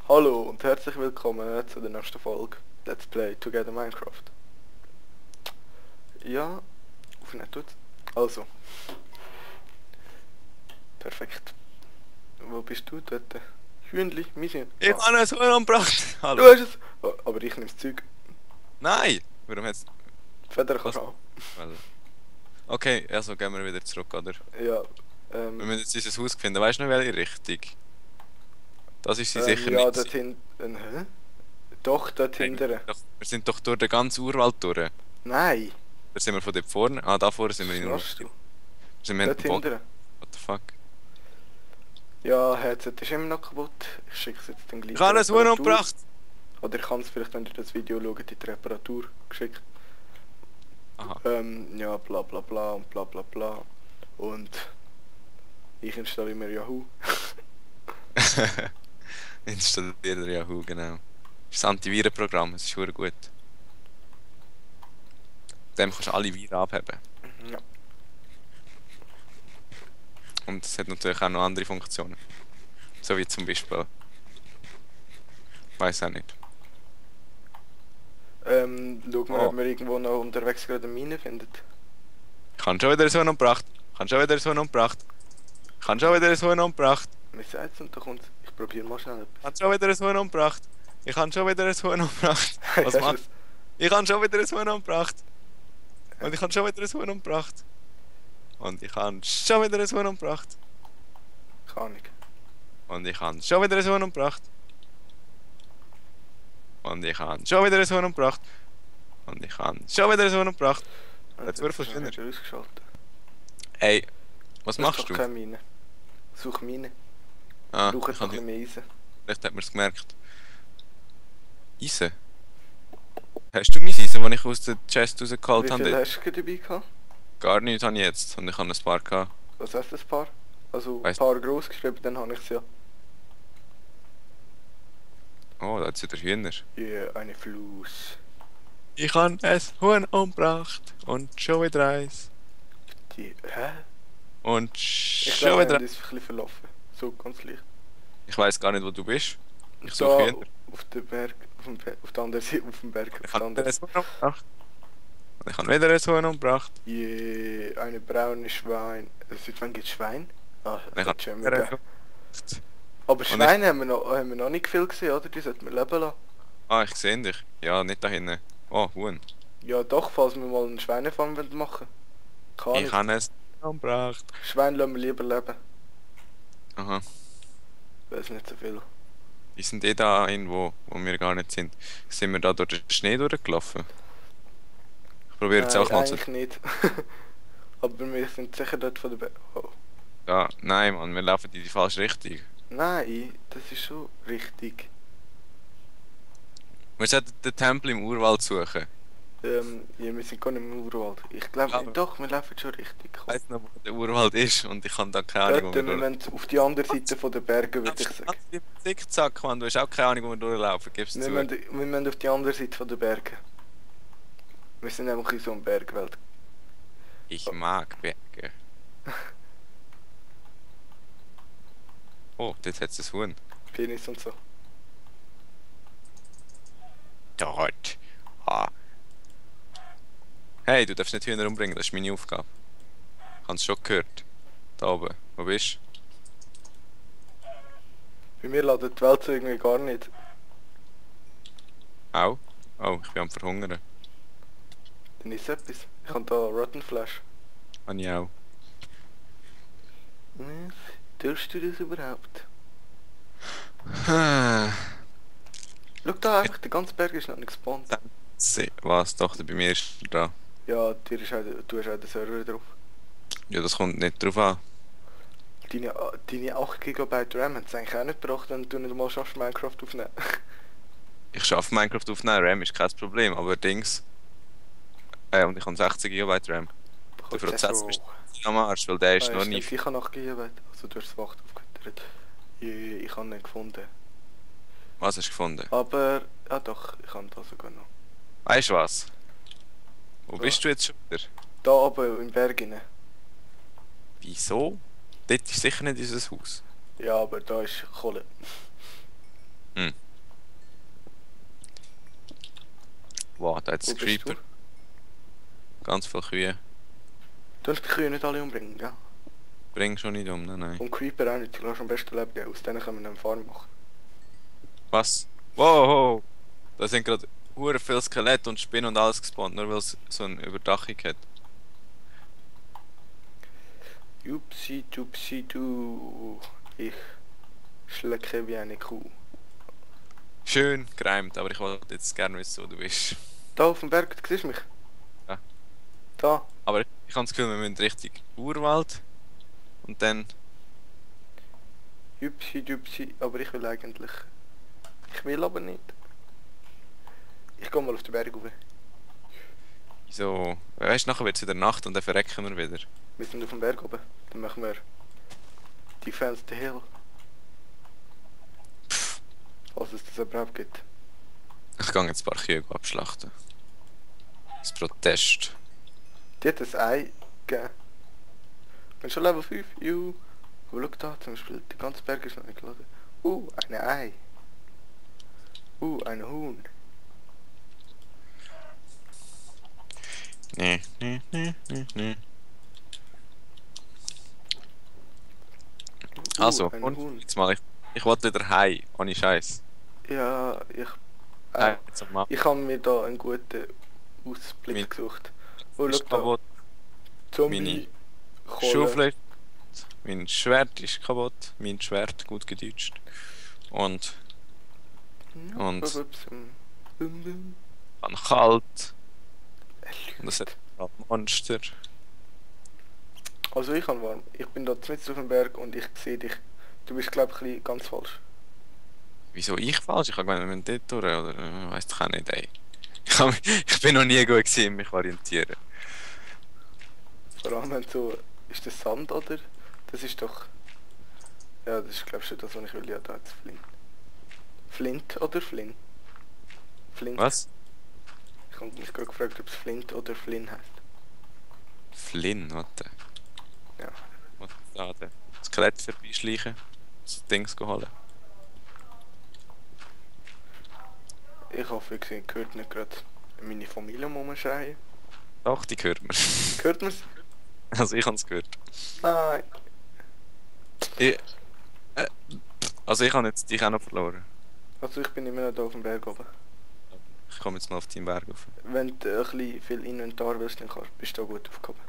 Hallo und herzlich willkommen zu der nächsten Folge Let's Play Together Minecraft. Ja, aufnehmen tut's. Also. Perfekt. Wo bist du dort? Hühnli, Mission. Ich habe es umgebracht. Du Hallo. hast es! Oh, aber ich nehme das Zeug. Nein! Warum hat's... Feder kannst Was? du haben. Well. Okay, also gehen wir wieder zurück, oder? Ja, Wir müssen jetzt unser Haus finden. Weißt du noch, welche Richtung? Das ist sie sicher ja, nicht. dort hinten. Hä? Doch, dort hinten. Wir sind doch durch den ganzen Urwald durch. Nein! Da sind wir von dort vorne. Ah, da vorne sind wir in der Schnarchst du? Sind wir Dort in Boden. hinten. What the fuck? Ja, Headset ist immer noch kaputt. Ich schicke es jetzt dann gleich. Ich habe ein Huhn Reparatur. umgebracht! Oder ich kann es vielleicht, wenn ihr das Video schaut, in die Reparatur geschickt. Aha. Ja, bla bla bla und bla bla bla. Und ich installiere mir Yahoo. Installiert Yahoo, genau. Das ist ein Antivirenprogramm, es ist verdammt gut. Dem kannst du alle Viren abheben. Ja. Und es hat natürlich auch noch andere Funktionen. So wie zum Beispiel... Weiß auch nicht. Schau mal, Oh. ob wir irgendwo noch unterwegs gerade eine Mine findet. Ich habe schon wieder ein Huhn umgebracht. Ich habe schon wieder ein Huhn umgebracht. Ich habe schon wieder ein Huhn umgebracht. Wir sagen es und da kommt. Ich probiere mal schnell Ich etwas. habe schon wieder ein Huhn umgebracht. Ich habe schon wieder ein Huhn umgebracht. Was Hast macht? du's? Ich habe schon wieder ein Huhn umgebracht. Und ich habe schon wieder ein Huhn umgebracht. Und ich habe schon wieder ein Huhn umgebracht. Keine Ahnung. Und ich habe schon wieder ein Huhn umgebracht. Und ich habe schon wieder ein Huhn umgebracht. Und ich habe schon wieder ein Huhn umgebracht. Jetzt wird ist noch verschwinden. nicht ausgeschaltet. Ey, was Das ist machst doch du? keine Mine. Such Mine. Ah, Brauche ich jetzt noch habe ein bisschen mehr Eisen. vielleicht hat man es gemerkt. Eisen? Hast du mein Eisen, das ich aus der Chest rausgeholt Wie habe? viel hast du dabei gehabt? Gar nichts habe ich jetzt. Und ich habe ein paar gehabt. Was heißt das Paar? Also ein Weißt- paar groß geschrieben, dann habe ich es ja. Oh, da hat wieder Hühner. Yeah, eine Fluss. Ich habe ein Huhn umgebracht. Und schon wieder eins. Die. Hä? Und Ich schon glaube, wir wieder haben uns ein bisschen verlaufen. So ganz leicht. Ich weiß gar nicht, wo du bist. Ich Da suche Hühner. auf dem Berg, auf der anderen Seite, auf dem Berg, Ich auf der habe wieder anderen ein Seite. Huhn umgebracht. Und ich habe wieder ein Huhn umgebracht. Yeah, eine braune Schwein. Seit wann gibt es Schwein? Ah, Und das ich habe hat schon wieder immer ein gegeben. Huhn Aber Und Schweine haben wir noch nicht viel gesehen, oder? Die sollten wir leben lassen. Ah, ich sehe dich. Ja, nicht da hinten. Oh, Huhn. Ja doch, falls wir mal einen Schweinefarm machen. Kann Ich nicht. habe ein Huhn umgebracht. Schweine lassen wir lieber leben. Aha. Weil es nicht so viel. Die sind eh da irgendwo, wo wir gar nicht sind. Sind wir da durch den Schnee durchgelaufen? Ich probiere jetzt auch mal zu... eigentlich nicht. Aber wir sind sicher dort von der oh. Ja, nein, Mann, wir laufen in die falsche Richtung. Nein, das ist schon richtig. Wir sollten den Tempel im Urwald suchen. Ja, wir sind gar nicht im Urwald. Ich glaube Aber- doch, wir laufen schon richtig. Ich weiss noch, wo der Urwald ist und ich habe da keine Ahnung, Dort, wo wir wir durch... müssen auf die andere Seite von der Berge, würde ich sagen. Zickzack, Mann, du hast auch keine Ahnung, wo wir durchlaufen, gib's Wir zu. müssen auf die andere Seite von der Berge. Wir sind nämlich in so einer Bergwelt. Ich mag Berge. Oh, dort hat es ein Huhn. Penis und so. Dort. Ah. Hey, du darfst nicht Hühner umbringen, das ist meine Aufgabe. Ich hab's schon gehört. Da oben. Wo bist Bei mir ladet die Welt so irgendwie gar nicht. du? Au. Oh, ich bin am Verhungern. Dann ist etwas. Ich habe da Rotten Flash. Habe ich auch. Was? Tust du das überhaupt? Schau da einfach, der ganze Berg ist noch nicht gespawnt. Was? Doch, bei mir ist er da. Ja, dir ist auch, du hast auch den Server drauf. Ja, das kommt nicht drauf an. Deine 8 GB RAM hat es eigentlich auch nicht gebracht, wenn du nicht mal schaffst, Minecraft aufnehmen. Ich schaffe Minecraft aufnehmen, RAM ist kein Problem, aber Dings... und ich habe 60 GB RAM. Der Prozessor ist am Arsch, weil der ist noch nie... Ich habe 8 GB. Also du hast es 8 aufgefüttert. Ich habe ihn gefunden. Was hast du gefunden? Aber, ja doch, ich habe da sogar noch. Weißt du was? Wo bist du jetzt schon wieder? Da oben im Berg rein. Wieso? Dort ist sicher nicht unser Haus. Ja, aber da ist Kohle. Hm. Wow, da hat Wo es bist Creeper. du? Ganz viele Kühe. Du musst die Kühe nicht alle umbringen, ja? Bring schon nicht um, nein. Und Creeper auch nicht, die lassen am besten leben gehen. Aus denen können wir einen Farm machen. Was? Wow! Da sind gerade hure viele Skelette und Spinnen und alles gespawnt, nur weil es so eine Überdachung hat. Jupsi, jupsi, du. Ich schlecke wie eine Kuh. Schön gereimt, aber ich wollte jetzt gerne wissen, wo du bist. Da auf dem Berg, du siehst mich? Ja. Da. Aber ich habe das Gefühl, wir müssen Richtung Urwald und dann. Jupsi, jupsi. Aber ich will eigentlich... Ich will aber nicht. Ich gehe mal auf den Berg rauf. Wieso? Weißt du, nachher wird es wieder Nacht und dann verrecken wir wieder. Wir sind auf dem Berg oben. Dann machen wir... Defense the Hill. Falls es das überhaupt gibt. Ich gehe jetzt ein paar Kühe abschlachten. Das Protest. Die hat ein Ei gegeben. Ich bin schon Level 5. Juhu. Aber schau da, zum Beispiel, der ganze Berg ist noch nicht geladen. Ein Ei. Ein Huhn. Nee. Also, ein und Huhn. jetzt mal, ich wollte wieder heim, ohne Scheiß. Ja, Jetzt am Abend. ich habe mir da einen guten Ausblick Mein- gesucht. Oh, Ist schau da. kaputt, Zombie. meine Kohle. Schaufel ist kaputt, mein Schwert ist kaputt, mein Schwert, gut gedeutscht. Und und- dann kalt, und es hat gerade Monster. Also ich kann warm. Ich bin da mitten auf dem Berg und ich sehe dich. Du bist glaube ich ganz falsch. Wieso ich falsch? Ich habe gemeint, wir müssen dort durch, oder weiss doch auch nicht, ey. Ich bin noch nie gut gewesen, mich orientieren. Vor allem wenn so... Ist das Sand oder? Das ist doch... Ja, das ist glaube ich schon das, was ich will. Ja, da jetzt Flint. Flint oder Flynn? Flint. Was? Ich habe mich gerade gefragt, ob es Flint oder Flynn heißt. Flynn, warte. Ja. Muss ich da den Skelett vorbeischleichen, das Dings holen. Ich hoffe, ihr hört nicht gerade meine Familie rumschreien. Doch, die hört man. Hört man's? Also ich habe es gehört. Nein. Ich, also ich habe jetzt dich auch noch verloren. Also ich bin immer noch da auf dem Berg oben. Ich komme jetzt mal auf deinen Berg rauf. Wenn du ein bisschen viel Inventar willst, dann bist du da gut aufgehoben.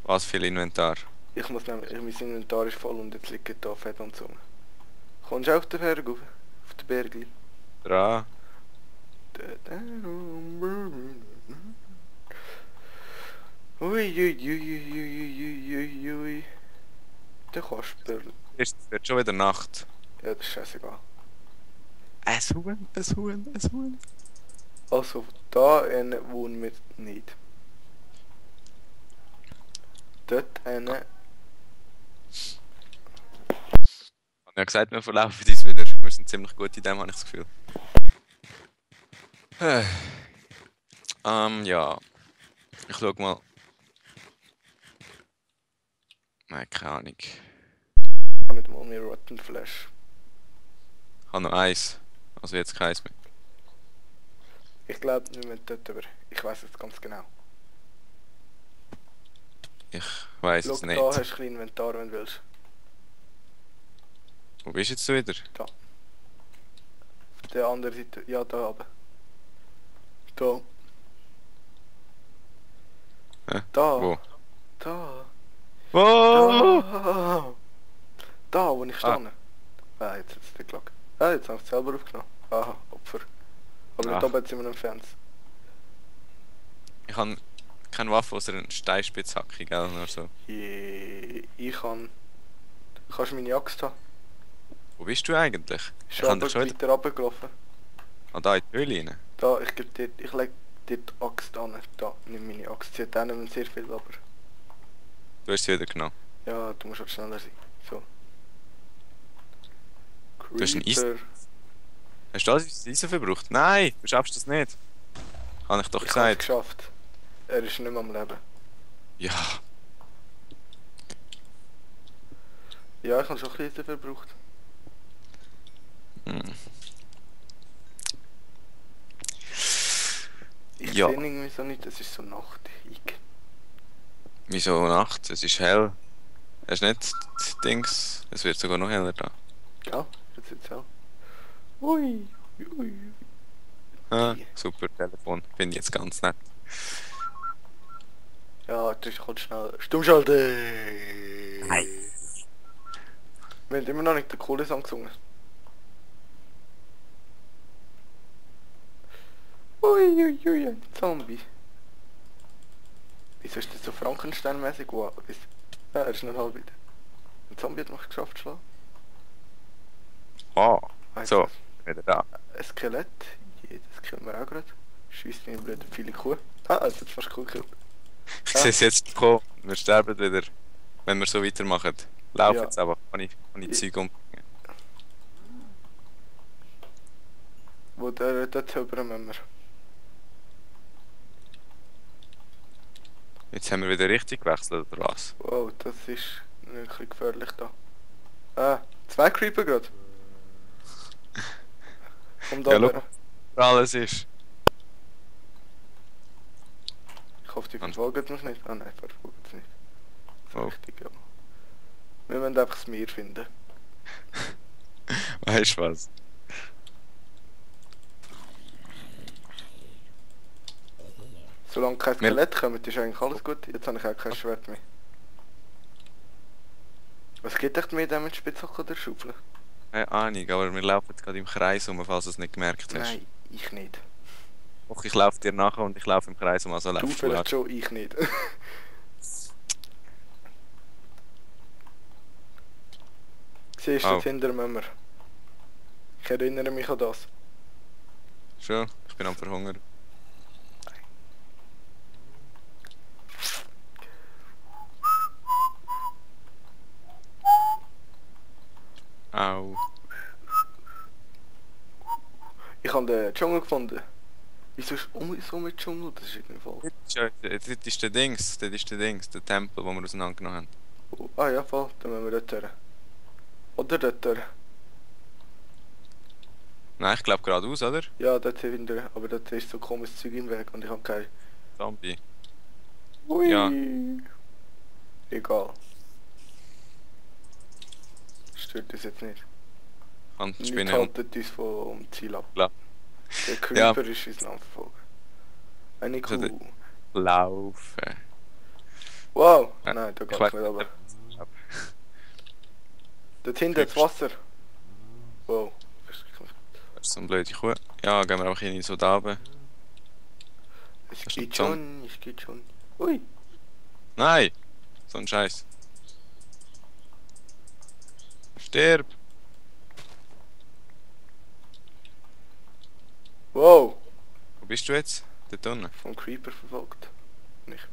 Was viel Inventar? Ich muss nämlich, mein Inventar ist voll und jetzt liegt da Fett und so. Kommst du auf den Berg rauf? Auf den Bergli? Dran. Ui. Der Kasper. Es wird schon wieder Nacht. Ja, das ist scheißegal. Ein Huhn. Also, da wohnen wir nicht. Dort Ich habe ja gesagt, wir verlaufen uns wieder. Wir sind ziemlich gut in dem, habe ich das Gefühl. Ja. Ich schau mal. Nein, keine Ahnung. Ich habe nicht mal mehr Rotten Flash. habe noch eins. Also jetzt keins mehr. Ich glaube, wir müssen dort über. Ich weiß es ganz genau. Ich weiß Schau, es nicht. da hast du ein bisschen Inventar, wenn du willst. Wo bist jetzt du wieder? Auf der anderen Seite. Ja, da oben. Da. Hä? Da. Wo? Da. Oh! Da. Da, wo ich stehe. Jetzt hat es nicht geklappt. Jetzt habe ich es selber aufgenommen. Aha, Opfer. Aber Ach. da oben sind wir noch Fans. Ich habe keine Waffe außer eine Steinspitzhacke, gell? Nur so. Ich kann... Kannst du meine Axt haben? Wo bist du eigentlich? Ist Ich kann dich aber schon wieder... weiter runtergelaufen. Ah, da in die Höhle rein. Da, ich gebe dir... Ich lege dir die Axt an. Da, nimm meine Axt. Sie hat auch nicht mehr sehr viel, aber... Du hast sie wieder genommen. Ja, du musst halt schneller sein. So. Du hast einen Creeper. Hast du das Eisen verbraucht? Nein, du schaffst das nicht. Habe ich doch Ich habe es gesagt. geschafft. Er ist nicht mehr am Leben. Ja. Ja, ich habe schon ein bisschen verbraucht. Hm. Ich Ja, sehe irgendwie so nicht, es ist so nachtig. wieso Nacht? Es ist hell. Hast du nicht die Dings? Es wird sogar noch heller da. Ja, jetzt auch. Ui, ui. Ah, super Telefon. Finde ich jetzt ganz nett. Ja, das ist kurz schnell. Stummschalten! Nein. Wir haben immer noch nicht den coolen Song gesungen. Ui, ui, ui, ein Zombie. Wieso ist das so Frankenstein-mäßig? Wow, ja, er ist nicht halb wieder. Ein Zombie hat mich geschafft zu schlagen. Oh, Weißt so, du, wieder da. ein Skelett. Das killen wir auch gerade. Schießt mir blöde viele Kuh. Ah, es hat fast Kuh gekillt. Ich sehe es jetzt kommen. Wir sterben wieder, wenn wir so weitermachen. Lauf Ja. jetzt aber, kann ich Zeug um. Wo der dort drüber müssen wir. Jetzt haben wir wieder richtig gewechselt, oder was? Wow, das ist wirklich gefährlich da. Ah, 2 Creeper gerade. Komm da Ja, her. schau, was alles ist. Ich hoffe, die verfolgen mich nicht. Ah nein, verfolgen sie nicht. Das ist Oh. richtig, ja. Wir müssen einfach das Meer finden. Weißt du was? Solange kein Skelett kommt, ist eigentlich alles gut. Jetzt habe ich auch kein Schwert mehr. Was geht echt mehr mit Spitzhacke oder Schaufel? Keine Ahnung, aber wir laufen gerade im Kreis um, falls du es nicht gemerkt hast. Nein, ich nicht. Och, ich laufe dir nachher und ich laufe im Kreis um, also Du laufst vielleicht du schon, ich nicht. Siehst du, Oh. dort hinter müssen wir. Ich erinnere mich an das. Schon, ich bin am Verhungern. Au. Ich habe den Dschungel gefunden. Wieso ist so mit Dschungel? Das ist irgendwie voll. Das ist der Dings, der Tempel, den wir auseinandergenommen haben. Oh, ah ja, voll. Dann müssen wir dort her. Oder dort her. Nein, ich glaube geradeaus, oder? Ja, dort hinter. Aber dort ist so komisches Zeug im Weg und ich habe kein... Zombie. Ui. Ja. Egal. Stört uns jetzt nicht. Kann die Nicht Spinne und haltet uns vom Ziel ab. Klar. Der Creeper ist uns nachverfolgen. Eine Also Kuh. laufen. Wow! Ja, Nein, da ich geht's weiß nicht runter. nicht. Dort hinten das Wasser. Wow. Das ist so eine blöde Kuh. Ja, gehen wir einfach hin so da oben. Es ist geht ein schon, es geht schon. Ui! Nein! So ein Scheiß. Stirb! Wow! Wo bist du jetzt? Dort unten? Vom Creeper verfolgt. Nicht.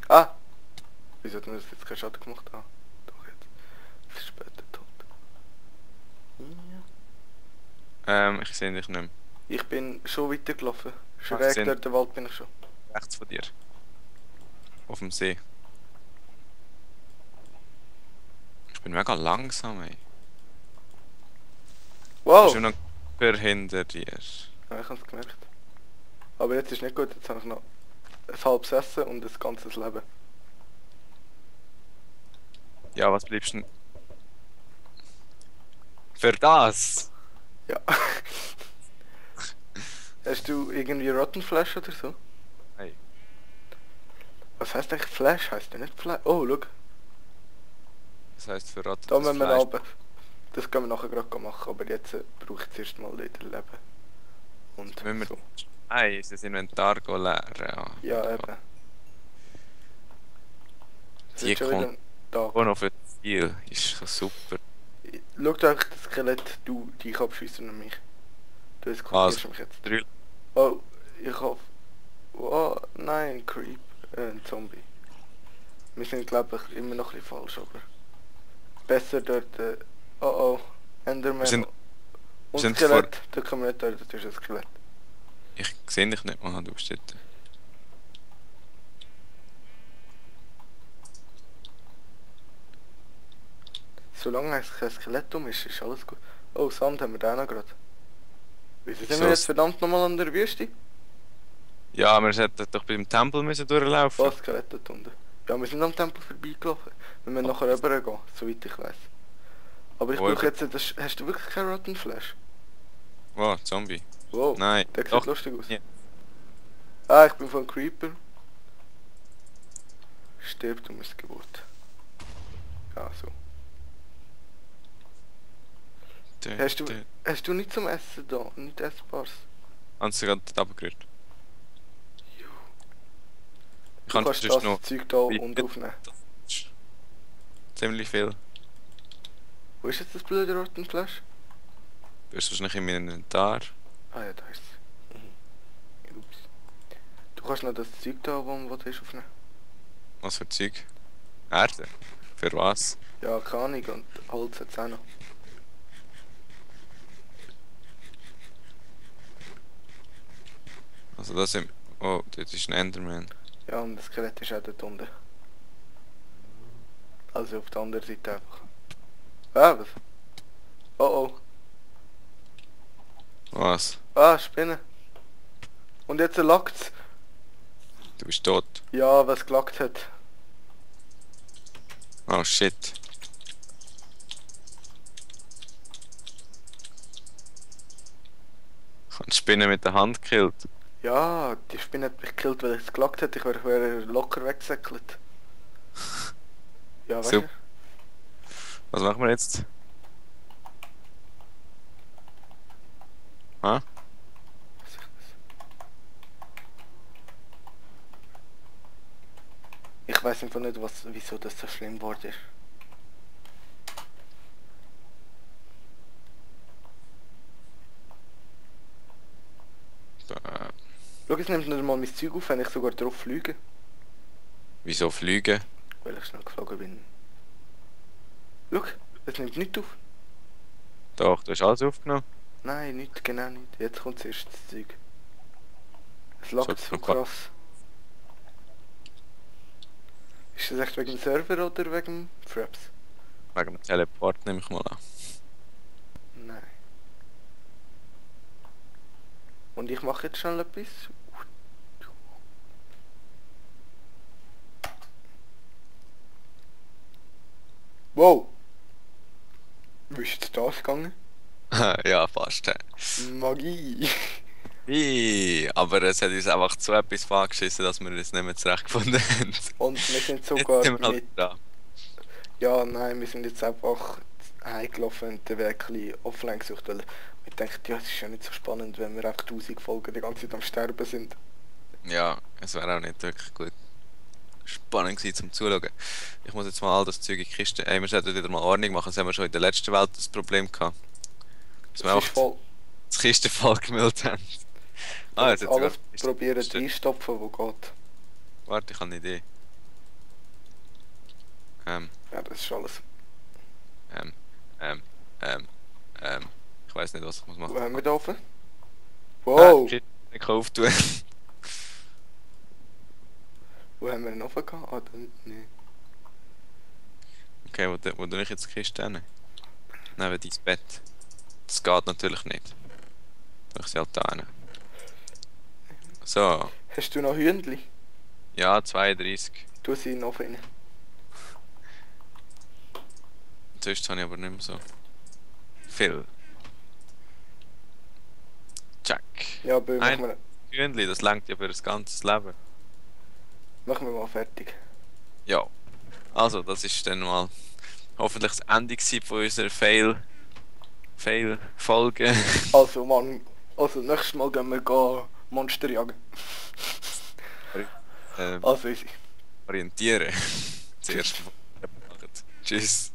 Ah! Wieso hat mir das jetzt keinen Schaden gemacht? Ah, doch jetzt. Viel später tot. Ja. Ich sehe dich nicht mehr. Ich bin schon weitergelaufen. Ach, Schräg sind- durch den Wald bin ich schon. Rechts von dir. Auf dem See. Ich bin mega langsam, ey. Wow! Bist du noch hinter dir? Ja, ich hab's gemerkt. Aber jetzt ist nicht gut, jetzt habe ich noch ein halbes Essen und ein ganzes Leben. Ja, was bleibst du denn? Für das! Ja. Hast du irgendwie Rotten Flash oder so? Hey. Was heißt eigentlich Flash? Heißt der nicht Flash? Oh, schau. Das heisst für Ratten Da das müssen wir Fleisch. runter. Das können wir nachher gerade machen, aber jetzt brauche ich zuerst mal wieder Leben. Und Müssen wir so. Nein, das Inventar leeren. Ja, eben. Es Die wird schon wieder kommt da. auch noch für Ziel. Ist so super. Schau doch das Skelett, du dich abschießen und mich. Du eskortierst mich jetzt. Drei. Oh, ich hoffe... Oh, nein, Creep. Ein Zombie. Wir sind glaube ich immer noch ein bisschen falsch, aber... Besser dort... Oh oh, Enderman. Wir sind- und sind Skelett, da können wir nicht dort, das ist ein Skelett. Ich sehe dich nicht mal, du bist dort. Solange es kein Skelett um ist alles gut. Oh, Sand haben wir da noch gerade. Wieso sind Wieso? wir jetzt verdammt nochmal an der Wüste? Ja, wir sollten doch beim Tempel müssen durchlaufen. Was, Skelett dort unten? Ja, wir sind am Tempel vorbeigelaufen. Wir müssen nachher rüber gehen, soweit ich weiß. Aber ich Wo brauche über- jetzt... Hast du wirklich keinen Rotten Flash? Wow, Zombie. Wow, Nein. der sieht Doch. lustig aus. Ja. Ah, ich bin von Creeper. Stirbt um das Gebot. Ja, so. Hast du nicht zum Essen da? Nicht Essbares? Hast du gerade dort runtergerührt? Ich Du kann kannst sonst das noch Zeug da und aufnehmen. ziemlich viel. Wo ist jetzt das blöde Rotten Flash? Du bist wahrscheinlich in meinem Inventar. Ah ja, da ist es. Ups. Du kannst noch das Zeug da, wo du aufnehmen. Was für Zeug? Erde? Für was? Ja, keine Ahnung, und Holz hat's auch noch. Also das im... Oh, dort ist ein Enderman. Ja, und das Skelett ist auch dort unten. Also auf der anderen Seite einfach. Ah, was? Oh oh. Was? Ah, Spinne. Und jetzt lagt's. Du bist tot. Ja, was gelagt hat. Oh shit. Ich habe die Spinne mit der Hand gekillt. Ja, die Spinne hat mich gekillt, weil es gelagt hat. Ich wäre locker weggesäckelt. Ja, weißt Super. du? Was machen wir jetzt? Ah? Ich weiß einfach nicht, wieso das so schlimm geworden ist. Schau, es nimmt nicht mal mein Zeug auf, wenn ich sogar drauf fliege. Wieso fliegen? Weil ich schnell geflogen bin. Schau, es nimmt nicht auf. Doch, du hast alles aufgenommen. Nein, nicht, genau nicht. Jetzt kommt zuerst das Zeug. Es lagt so okay. krass. Ist das echt wegen dem Server oder wegen Fraps? Wegen dem Teleport nehme ich mal an. Nein. Und ich mache jetzt schon etwas. Wow! Wie ist jetzt das gegangen? Ja, fast. Magie! Aber es hat uns einfach so etwas vorgeschissen, dass wir es nicht mehr zurechtgefunden haben. Und wir sind Jetzt sogar sind wir halt mit... da. Ja, nein, wir sind jetzt einfach heimgelaufen und den Weg ein bisschen offline gesucht, weil wir denken, ja, es ist ja nicht so spannend, wenn wir einfach 1000 Folgen die ganze Zeit am Sterben sind. Ja, es wäre auch nicht wirklich gut spannend gewesen zum Zuschauen. Ich muss jetzt mal all das Zeug in die Kiste... Ey, wir sollten wieder mal Ordnung machen, das haben wir schon in der letzten Welt das Problem gehabt. Dass wir Es ist einfach voll. das Kiste voll gemüllt haben. Jetzt jetzt alles sogar- probieren Kiste. reinstopfen, wo geht. Warte, ich habe eine Idee. Ja, das ist alles. Ähm, ich weiß nicht, was ich muss machen. Wo haben wir da offen? Wow! Ich kann auftun. Wo haben wir denn offen gehabt? Ah, da nee. Okay, wo tue ich jetzt die Kiste hin? Neben dein Bett. Das geht natürlich nicht. Ich sie halt da hin. So, Hast du noch Hühnli? ja, 32. Tu sie in den Ofen rein. Sonst habe ich aber nicht mehr so viel. Check. Ja, aber Ein- machen Hühnli, das langt ja für das ganze Leben. wir mal fertig. Ja. Also, das ist dann mal hoffentlich das Ende gewesen von unserer Fail-Folge. Also Mann, also nächstes Mal gehen wir Monster jagen. Ähm, Also easy. orientieren. Zuerst. Tschüss.